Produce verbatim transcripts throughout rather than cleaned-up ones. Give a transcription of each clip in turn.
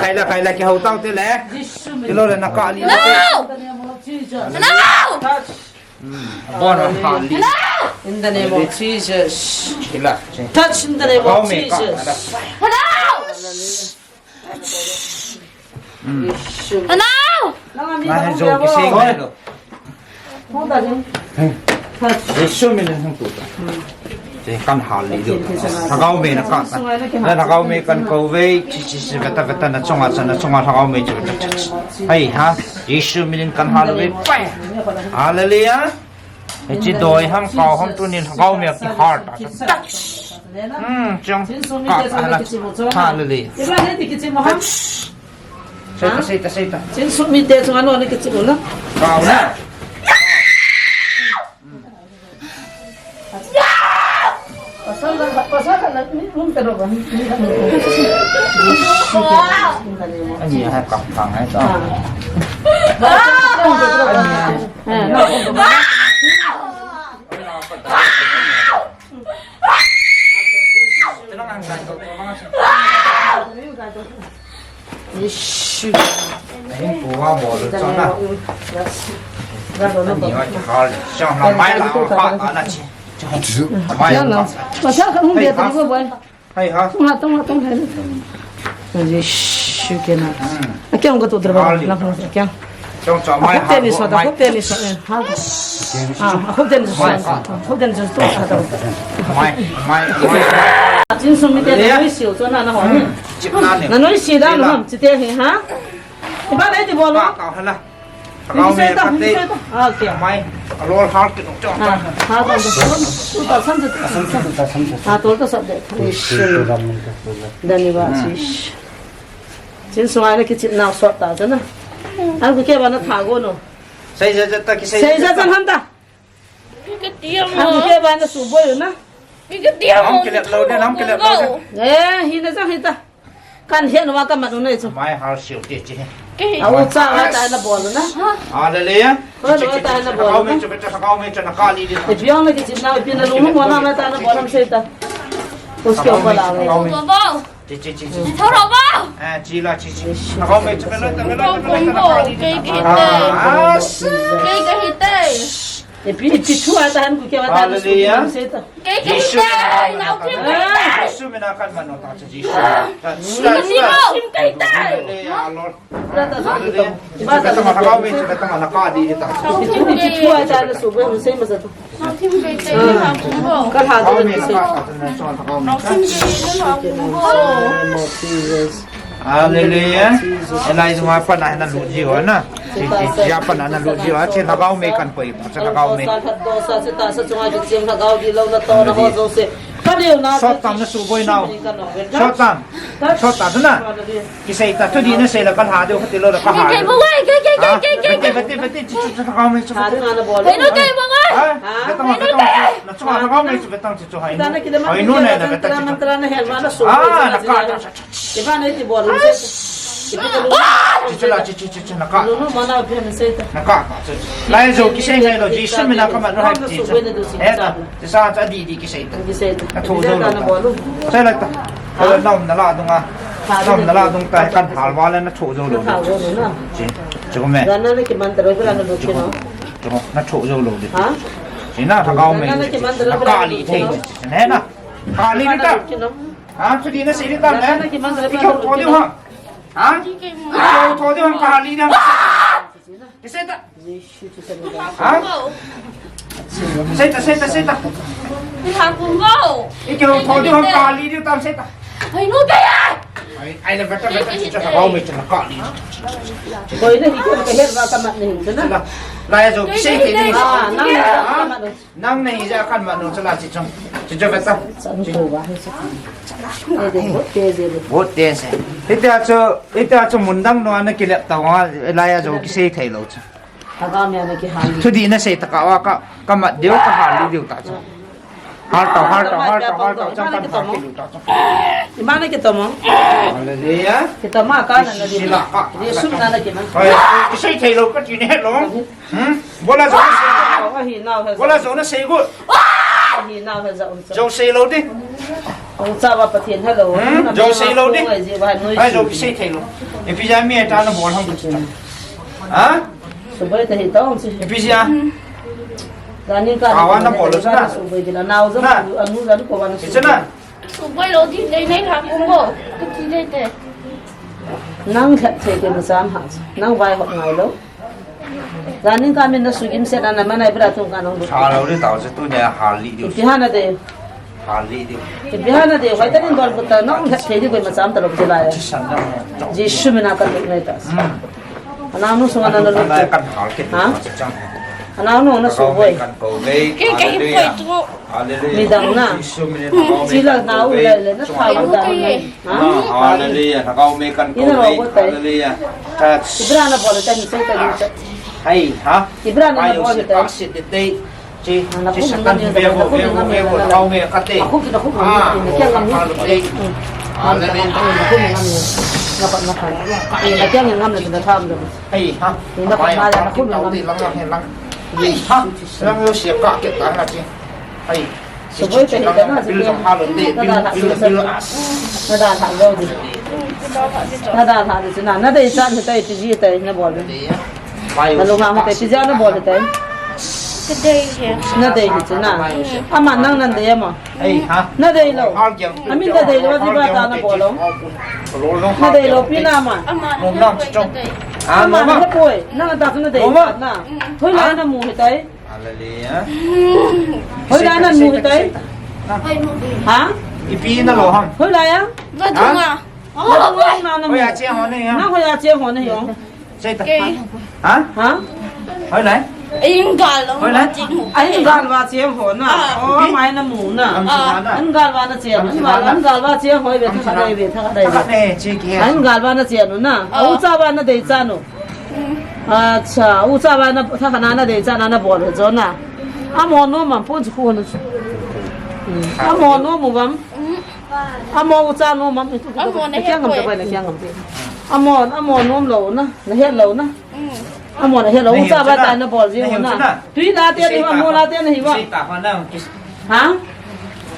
Khai la, khai la, kihou tau te le. Kilo le na ka li. Hello! Hello! Bon, ha li. Hello! In the name of Jesus. Chila. Touch in the name of Jesus. Hello! Hello! Na he jo kising lo. Jesu min in hung tu ta. Te kan hal li jo. Lhagao mei na ka ta. Na lhagao mei kan kou ve, chi chi chi, veta veta na chunga cha, na chunga lhagao mei chu. Hai ha. Jesu min in kan hal ve. Hallelujah. Hiche doi ham kau ham tunin lhagao mei kihal ta. Hmm, chong. Ka ta la. Hallelujah. Seita, seita, seita. Chin sumi te chunga no ni kichi lo na. Kau na. Pasal la, pasal la, ni lum te ro ba, ni, ni, ni. Ani ha kam thang hai ta. Ah. Ani ha. Issue. Ahin pu va bol chon na. Ani va kihal. Chang la mai la ka ka na chi. Mai la. Pasal kan hung dia ta ko boy. Hai ha. Tung ha, tung ha, tung ha. Issue ke na. Akyang ka tu dra ba. Lang akyang. Chong chong mai. Khop teni so ta, khop teni so. Ha. Ah, khop teni so. Khop teni so tu sa ta. Mai, mai, mai. Chin sumi te na noi siu cho na na ho. Chip na ni. Na noi si da na ham chi te he ha. Iba le ti bol lo. Ka ka hala. Kau me ka te. Okay. Mai. Alol hal ki chong. Ha, ha, ha. Tu ta san tu. Ha, tu ta san de. Dani ba chi. Chin sungai na kichit nau sot ta chana. An ku ke ba na tha go no. Sei ja ja ta ki sei. Sei ja ja han ta. Kikatiam. An ku ke ba na su boi na. Kikatiam. Nam ke le lo de, nam ke le lo de. Eh, hi na ja hi ta. Kan he no ka ma no nei chu. Mai hal siu te chi. Au cha wa ta na bol na. Hallelujah. Ko no ta na bol. Kau me chu, kau me chu na ka li de. E piong na kichit na, pi na lu mo na ma ta na bol am sei ta. Uske upar aa gaye. Chi, chi, chi, chi. Thoro ba. Eh, chi la, chi, chi. Thoro me, chi me lo, chi me lo, chi me lo, chi me lo. Kei, kei, kei. Ah, kei, kei, kei. E pi, chi thu ata han ku kya bata. Hallelujah. Kei, kei, kei. Nau kim kei. Jesu min a kan man no ta, Jesu. Jesu kim kei. Hallelujah, Lord. Hallelujah. Chi betama thagau me, chi betama na ka di ta. Chi thu ata na su bo sei ma sa. Ka lha do ni se. Hallelujah. Elijah ma pa na na lu ji ho na. Chi, chi, chi pa na na lu ji ho. Chi lhagao me kan poi. Chi lhagao me. Sa khat do sa chi ta sa chunga chi chem lhagao di lo na to na ho jo se. Ka deu na. Sot tam na su boi nau. Sot tam. Sot tam na. Kisei ta, thudih nasei la ka lha diu kati lou la ka lha diu. Kei, kei, kei, kei, kei, kei. Bete, bete, bete, chi, chi, chi, lhagao me, chi. Kei, kei, kei. Ha? Betang, betang, na chunga lhagao me, chi, betang, chi, chu, hai. Hai, nu, ne, na, betang, chi. Mantra na hel, mana su. Ah, na ka, cha, cha, cha. Iba na ti bol, chi, chi, la, chi, chi, chi, chi, na ka. Nu, nu, mana phe na sei ta. Na ka, ka, chi. Lai jo kisei ngai lou, Jesu min a ka man lou hai, chi, chi. Eh, ta. Chi sa cha di di kisei ta. Kisei ta. Na thu jo lou ta. Sei la ta. Ka la nom na la dung a. Nom na la dung ta kan hal va le na thu jo lou. Chi. Chi ko me. Gana le ki man ta ro la na lu chi no. Chi ko na thu jo lou di. Ha? Chi na lhagao me. Gana le ki man ta ro la na lu chi no. Chi ne na. Ka li ta. Ha, thudih nasei di ta ne. Gana le ki man ta ro la na lu chi no. Ki thu tho di ha. Ha? Ki thu tho di ha ka li na. Kisei ta. Ha? Sei ta, sei ta, sei ta. Ni ha kum bo. I ke ho tho di hon ka li di tam sei ta. Ai, nu ke ya. Ai, ai, na beta, beta, chi cha ka me cha ka li. Koi na hi ko ka het ba ka mat ni cha na. La, la ya jo sei te ni. Ah, nang na ka mat. Nang na hi ja kan mat no cha la chi chong. Chi cha beta. Sa ko ba he sa. Bo te se. Ita cho, ita cho mundang no ana kilep ta wa la ya jo kisei thei lou cha. Thudih nasei tah a ka, ka mat diu, ka hal diu ta chu. Hal tau, hal tau, hal tau, hal tau, chang kan hal diu ta chu. Ima na kitom mo? Hallelujah. Kitom ma ka na na di. Sila ka. Di sum na na ki ma. Kisei thei lou ka ti ne lou. Hmm? Bola jo na sei. Bola jo na sei gu. Hi nau he ja um. Jo sei lou di. Ong cha ba Pathen hello. Hmm? Jo sei lou di. Ai jo kisei thei lou. Ipi jeh a mi ahi tia nabol ham? Ha? Suboi tahih tong si. Ipi jeh a? Jani ka awa nabol chu na. Suboi kila nao jong. Na. Anu jani ko wan. Ipi jeh a na? Suboi lou ding dei nei lha kum bo. Kati dei te. Nang lhep thei kei macham ha. Nang vaihop ngai lou. Jani ka min nasugim set a namanai bra tung ka nong lut. Sa lou ding tao chu tunia hal lih diu. Ipi ham nadei. Hal lih diu. Ipi ham nadei, hoitah in dol kut ta, nang lhep thei ding koima cham talou ti lai. Chi san na. Jesu mina kan lut nai ta. Hmm. Anaonu sunga nalut. Kan hal kit. Ha? Anaonu nasuboi. Kan ko ve. Kei, kei, hallelujah. Hallelujah. Midang na. Jesu mina kan ko ve. Chila nau le le na thau da. Ha? Ah, hallelujah. Lhagao mei kan ko ve. Hallelujah. Touch. Ibra nabol tai ni sei ta ni. Hai, ha? Ibra nabol tai. Chi, chi Satan ve vo, ve vo, ve vo, lhagao mei kate. Ah, hallelujah. Hallelujah. Hai, ha? Hai, ha? Lang yo sia ka ke ta na chi. Hai. Suboi tahih tana, bil, bil, bil, bil, bil, as. Nadalha lou ding. Nadalha ding chu na. Nadei chan hitai, ipi jeh tai nabol ding. Nalunghang hitai, ipi jeh a nabol hitai. Kadei hi. Nadei hi chu na. Ama nang nadei ama. Nadei lou. Amin nadei lou, ipi ba ta nabol lou. Nadei lou pi na ama. Ama nadei. Ama nadei poi. Nang ta chu nadei na. Hoilai namu hitai. Hallelujah. Hoilai namu hitai? Ha? Ipi nalou ham? Hoilai a? Vadung a. Vadung a namu. Hoiya cheng ho nahi ham? Na hoiya cheng ho nahi ham? Sei ta. Ha? Ha? Hoilai? Ingal lou. Hoilai? Ingal va cheng ho na. Ah. Oh, mai namu na. Ingal va nacheng. Ingal va cheng ho ve tha dei ve tha dei. Ingal va nacheng na. Ah. Ucha va nadei chan u. Acha, ucha va na, thakhat na nadei chan a nabol hi chu na. Amo nom am pon chu khu na chu. Hmm. Amo nom u vam. Amo ucha nom am. Amo nahet lou. Amo, amo nom lou na, nahet lou na. Amo nahet lou, ucha va ta nabol jing na. Tui la te ni va, mo la te ni va. Ha?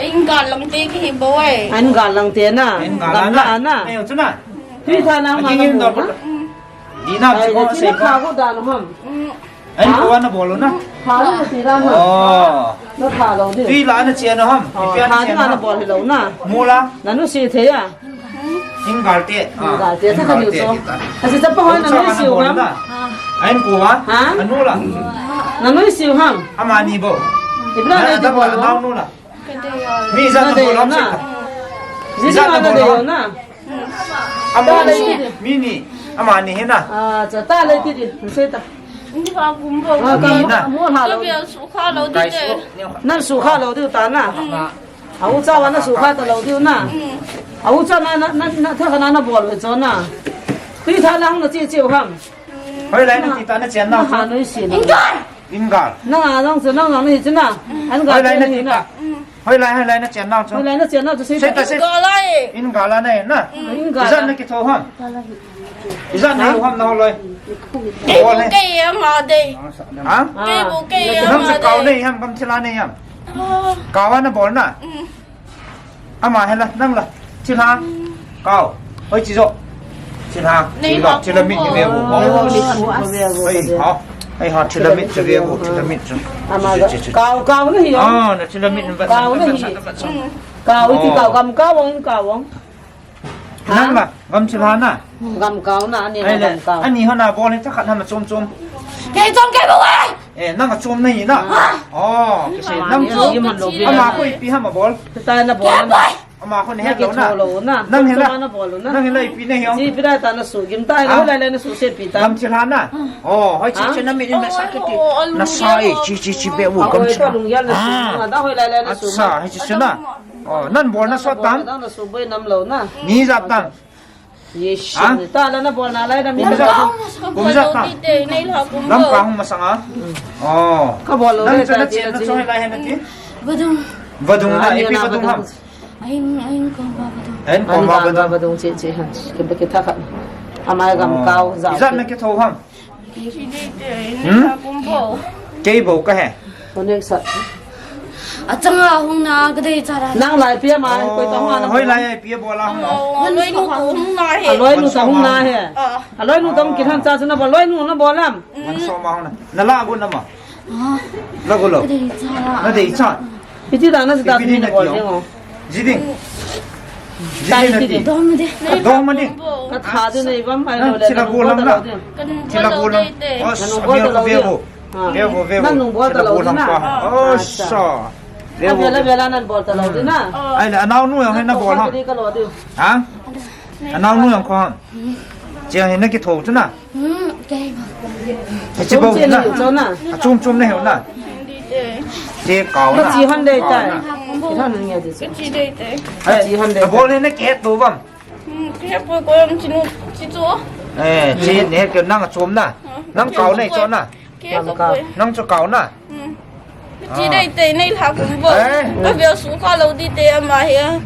Ingal lang te kihi bou e. Ingal lang te na. Ingal lang na. Tui tha na ma na. Dina, ai, chiko na sei ko. Pha ko dan ham. Ai, ko na bol na. Pha lo ti dan ham. Oh. Na pha lo di. Tui la na che na ham. Oh, ipi a na che na bol lo na. Mu la. Nanu si the ya. Ingal te. Ingal te. Tha ka ni so. Asi sa pa ho nanu si ham. Ai, ko wa. Ha? Anu la. Nanu si ham. Amani bou. Ibra na di bol. Nau nu la. Mi ijat na bol ham sei ta. Ijat na bol ham. Ama ni, mi ni, ama ni hi na. Ah, cha ta le ti di, sei ta. Ni ba kum bo. Ah, ka mo, mo ha lo. Ka bi su kha lo di de. Nan su kha lo di ta na. A ucha va na su kha ta lo di na. A ucha na, na, na, na, tha ka na na bol ve cho na. Tui tha lang na chi chi ham. Hoilai na ti ta na chen na. Ha noi si na. Ingal. Nang a nang chu nang nang ni chu na. Ingal. Hoilai na ti na. Hoilai, hoilai na chen nau chu. Hoilai na chen nau chu sei ta. Sei ta, sei. Ingal a e. Ingal a na e na. Ingal a. Ijat na kitho ham. Ijat na ham na holoi. Kei bu kei a ma de. Ha? Kei bu kei a ma de. Nang chu kau nei ham, gamthil a nei ham. Kau a na bol na. Ama hi la, nang la. Thilha. Kau. Hoi chi jo. Thilha. Thilha, thilha mit ni ve vo. Hoi, ha. Hoi, ha, thilha mit chu ve vo, thilha mit chu. Ama ga. Kau, kau na hi. Ah, na thilha mit. Kau na hi. Kau, iti kau, gam kau, ong kau, ong. Nang la, gam thilha na. Gam kau na, ani na gam kau. Ani ho na bol ni thakhat ham chom chom. Kei chom kei bol e. Eh, nang a chom na hi na. Oh, kei sei nang chu. Ama ko ipi ham a bol. Ta na bol. Ama ko ni het lo na. Nang hi la. Nang hi la ipi na hi ong. Ji pi da ta na su gim ta hi la lai lai na su se pi ta. Gam thilha na. Oh, hoi chi chi na mi ni na sa kiti. Na sa e chi chi chi be u gam thilha. Ah. Da hoi lai lai na su. Acha, hoi chi chi na. Oh, nan bol na so tam. Na su boi nam lo na. Ni ja tam. Yes. Ha? Ta la na bol na lai na mi. Kum ijat ta. Kum ijat ta. Lam ka hung masang a. Oh. Ka bol lo. Nang le chana ta chen na ti. Choi lai hen na ti. Vadung. Vadung na, ah, ipi vadung ham. Ain, ain koma vadung. Ain koma vadung. Vadung che che han. Ke be ke tha kha. Amai gam kau ja. Ijat na kitho ham. Hmm? Kei bou ka he. Connect sat. Achanga hung na ka dei cha ra. Nang lai pia ma, koi tong ma na. Hoi lai ai pia bol a hung na. Oh, loi nu ko hung na he. A loi nu to hung na he. Ah. A loi nu to hung kilhan cha chu na bol, loi nu na bol am. Man so ma hung na. Na la gu na ma. Ah. La gu lo. Ka dei cha ra. Na dei cha. Iti da na da ni na bol ding o. Ji ding. Ji ding na ti. Dong ma ding. Dong ma ding. Ka tha du nei bam ai lo le. Chi la gu lam na. Chi la gu lam. Oh, so bia ko bia ko. Ah. Ve vo, ve vo. Nang nung bol ta lo ding na. Oh, sa. Ve vo. Vela, vela nang bol ta lo ding na. Ai le, anao nu jong hin na bol ham. Ha? Anao nu jong ko ham. Chiang hin na kitho chu na. Hmm, okay. Chi bol na. Chom chom na he na. Che kau na. Chi hon dei tai. Chi hon nge di. Chi dei tai. Chi hon dei. Bol hin na ke to bam. Hmm, kaya po ko yung chinu, chichu. Eh, chi ne ke nang chom na. Nang kau nei cho na. Kaya ko po. Nang cho kau na. Hmm. Chi dei te nei lha kum bo. Eh. Ka bia su kha lo di te ama he.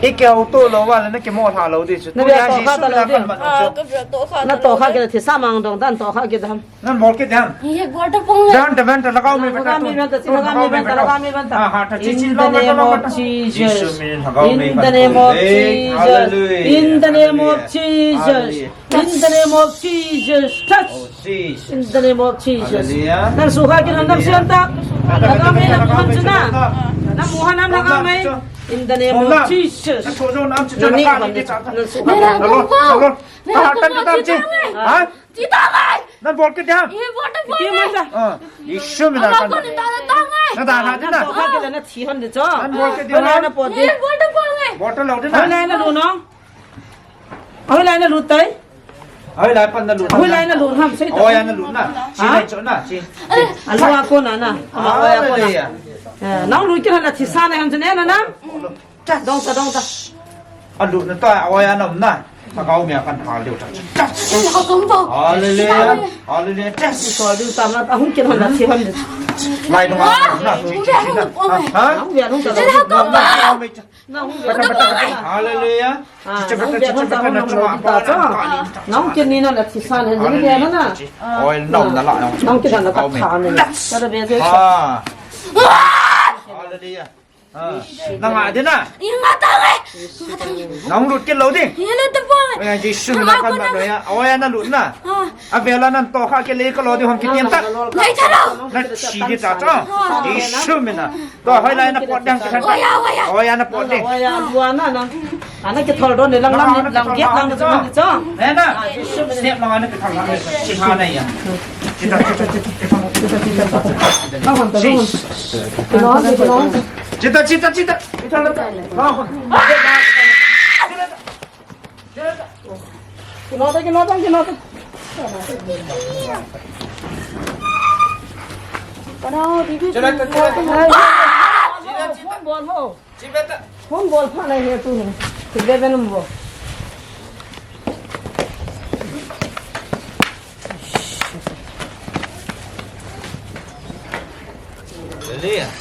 I ke au to lo wa na ke mo lha lo di chu. Na bia to kha ta lo di. Ah, ka bia to kha. Na to kha ke thi sa mang dong dan to kha ke dam. Nan bol kit dam. Ye bol ta pong le. Dan ta ban ta lagao me bata. Lagao me bata, lagao me bata, lagao me bata. Ha, ha, ta chi chi. In the name of Jesus. In the name of Jesus. Hallelujah. In the name of Jesus. Hallelujah. In the name of Jesus. Touch. Oh, Jesus. In the name of Jesus. Hallelujah. Nan su kha kit nan sian ta. Lagao me na buhan chuna. Nan buhan nan lagao me. In the name of Jesus. Nan su kha kit nan. Ha? Chi ta ngai. Nan bol kit dam. Ye bol ta pong ngai. Ah, Jisu mina kan. Ko ni ta ta ngai. Na ta ha na. To kha kit na thi hon de cho. Nan bol kit dam. Na po de. Ye bol ta pong ngai. Bol ta lo de na. Hoi lai na lut no. Hoi lai na lut tai. Hoi lai pan na lut. Hoi lai na lut ham sei to. Hoi na lut na. Chi lai cho na. Chi. A lu a ko na na. Hoi a ko na. Nang lut kit na thi sa na ham chu ne na na. Dong ta, dong ta. A lut na ta, a oya na um na. Ta kau mi a kan phal deu ta. Hallelujah. Hallelujah. Sol deu ta na, a hung kit hon na thi hon. Lai dong na, na, na. Ha? Hung kit hon na. Na hung kit hon na. Hallelujah. Ah, na hung kit hon na, na hung kit ni na na thi sa na, ni na na. Oi, na na la. Na hung kit hon na ta tha ni. Ta da be se. Ha. Hallelujah. Ah, na nga ding na. Nga ta ngai. Nga ta ngai. Nang lut kit lo ding. Nga lut ta pong ngai. Oi, Jisu mina kan na lo ya. Oi, na lut na. Ah. A vela nan to kha kit le ka lo ding hom kit tiam ta. Ngai ta lo. Na chi di ta ta. Ah. Jisu mina. To hoi lai na pot ding kit ta. Oi ya, oi ya. Oi ya na pot ding. Oi ya, lua na na. Ana kithol don ne lang lam lang get lang chu chu. Eh na. Step lang ana kithol lang. Chi ha na ya. Chita, chita, chita, chita, chita, chita, chita. Chita, chita, chita. Chita, chita. Kinota, kinota, kinota. Chita, chita, chita. Phone bol pha nai he tu. Thik le benum bo. Hallelujah.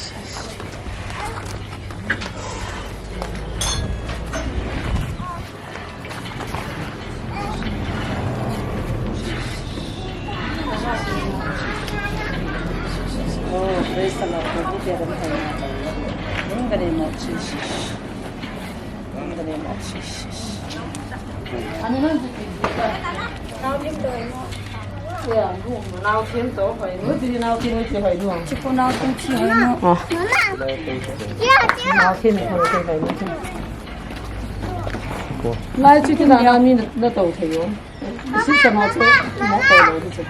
Oh, praise the Lord. In the name of Jesus. In the name of Jesus. Nao thim to hoi nu, ti nao thim to hoi nu. Chipu nao thim to hoi nu. Oh. Nao thim to hoi nu. Lai chu ti na na mi na to thei yo. Si sa ma chu mo to lo ti chu.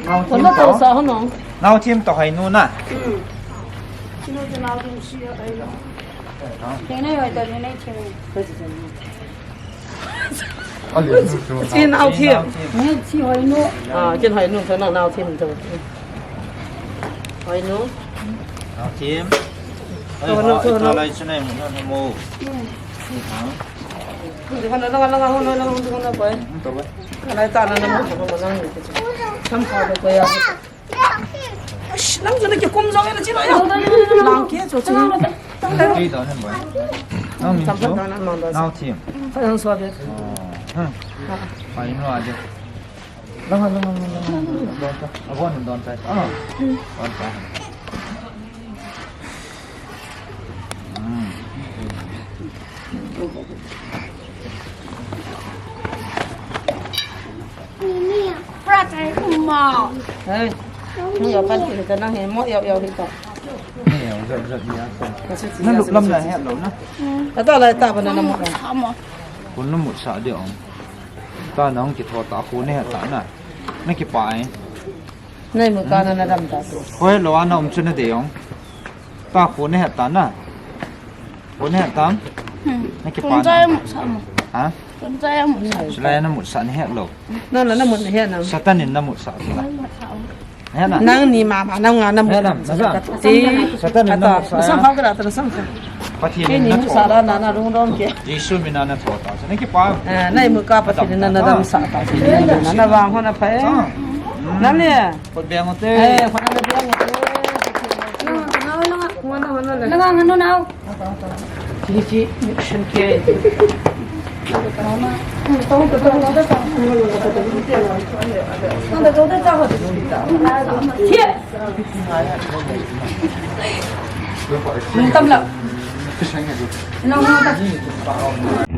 Nao thim to. Nao thim to hoi nu na. Nao thim si ai lo. Thei nai hoi to, thei nai thim. Chin nao thim. Chin hoi nu. Ah, chin hoi nu, nao thim to. Hoi nu. Nao thim. Hoi nu, hoi nu. Lai chin nai mu na mu. Hoi nu, hoi nu, hoi nu, hoi nu, hoi nu. Lai ta na na mu, hoi nu. Tham kha ko ya. Nang chu na kikum jong e na chi lo ya. Lang ke chu chi. Nang min chu? Nao thim. Nang so be. Pai no a je. Lang lang lang lang. Don ta. A bon don ta. Ah. Don ta. Hey, mo yo pan ti ta nang he, mo yo yo hi ta. He, yo, yo, yo, yo. Na lup lam na he lo na. Ata lai ta ba na na mo. Mo. Kun na mut sa de ong. Ta nang ki tho ta khu ne ta na. Na ki pa ai. Nei mu ka na na dam ta tu. Hoi lo ana um chu na de ong. Ta khu ne ta na. Khu ne ta. Hmm. Na ki pa. Kun na. Sa mo. Ha? Kun sa mo. Sulai na mut sa ni he lo. Na na na mut ni he na. Satan in na mut sa. He na. Nang ni mama nang nga na mut. He na, na sa. Ti. Satan in na mut sa. Sam ha ka ta sam ka. Pathen in na mut sa na na rung rong ke. Jesu min na tho ta. Sa na ki pa. Eh, na mu ka Pathen in na na dam sa ta. Na na vang ho na pha. Na le. Khut beng u te. Eh, khut na beng u te. Langa, langa, langa, langa. Langa, ngano nao. Chi, chi, shin ke. Chi. Tam la. Langa.